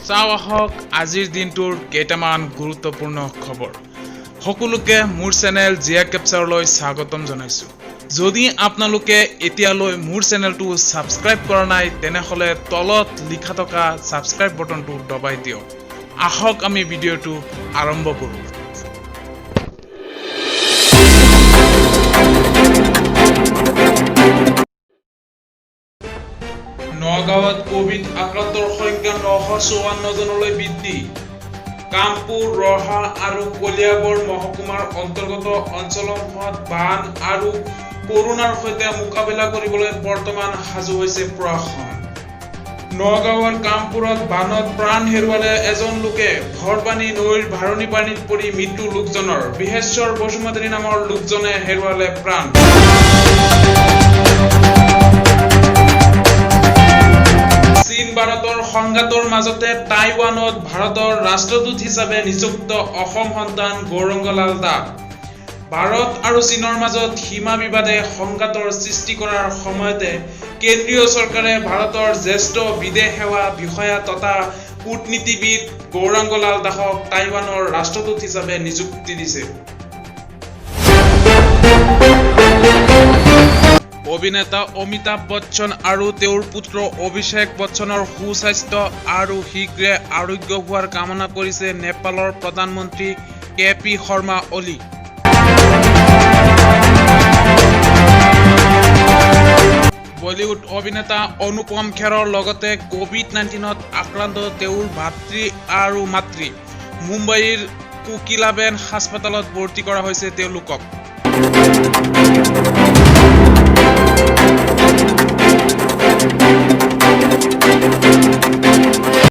চাওঁ আহক আজিৰ দিনটোৰ কেইটামান গুৰুত্বপূৰ্ণ খবৰ। সকলোকে মোৰ চেনেল জিয়া কেপচাৰলৈ স্বাগতম জনাইছোঁ। যদি আপোনালোকে এতিয়ালৈ মোৰ চেনেলটো ছাবস্ক্ৰাইব কৰা নাই, তেনেহ'লে তলত লিখা থকা ছাবস্ক্ৰাইব বটনটো দবাই দিয়ক। আহক, আমি ভিডিঅ'টো আৰম্ভ কৰোঁ। নগাঁৱত কভিড আক্ৰান্তৰ সংখ্যা 954 জনলৈ বৃদ্ধি। কামপুৰ, ৰহা আৰু কলিয়াবৰ মহকুমাৰ অন্তৰ্গত অঞ্চলসমূহত বান আৰু কৰোণাৰ সৈতে মোকাবিলা কৰিবলৈ বৰ্তমান সাজু হৈছে প্ৰশাসন। নগাঁৱৰ কামপুৰত বানত প্ৰাণ হেৰুৱালে এজন লোকে। ভৰপানী নৈৰ ভাৰণি পানীত পৰি মৃত্যু লোকজনৰ। বিহেশ্বৰ বসুমতাৰী নামৰ লোকজনে হেৰুৱালে প্ৰাণ। চীন ভাৰতৰ সংঘাতৰ মাজতে টাইৱানত ভাৰতৰ ৰাষ্ট্ৰদূত হিচাপে নিযুক্ত অসম সন্তান গৌৰংগলাল দাস। ভাৰত আৰু চীনৰ মাজত সীমা বিবাদে সংঘাতৰ সৃষ্টি কৰাৰ সময়তে কেন্দ্ৰীয় চৰকাৰে ভাৰতৰ জ্যেষ্ঠ বিদেশ সেৱা বিষয়া তথা কূটনীতিবিদ গৌৰাংগলাল দাসক টাইৱানৰ ৰাষ্ট্ৰদূত হিচাপে নিযুক্তি দিছে। অভিনেতা অমিতাভ বচ্চন আৰু তেওঁৰ পুত্ৰ অভিষেক বচ্চনৰ সুস্বাস্থ্য আৰু শীঘ্ৰে আৰোগ্য হোৱাৰ কামনা কৰিছে নেপালৰ প্ৰধানমন্ত্ৰী K P Sharma Oli. Bollywood অভিনেতা অনুপম খেৰৰ লগতে কভিড-19ত আক্ৰান্ত তেওঁৰ ভাতৃ আৰু মাতৃ। মুম্বাইৰ কোকিলাবেন হাস্পতালত ভৰ্তি কৰা হৈছে তেওঁলোকক।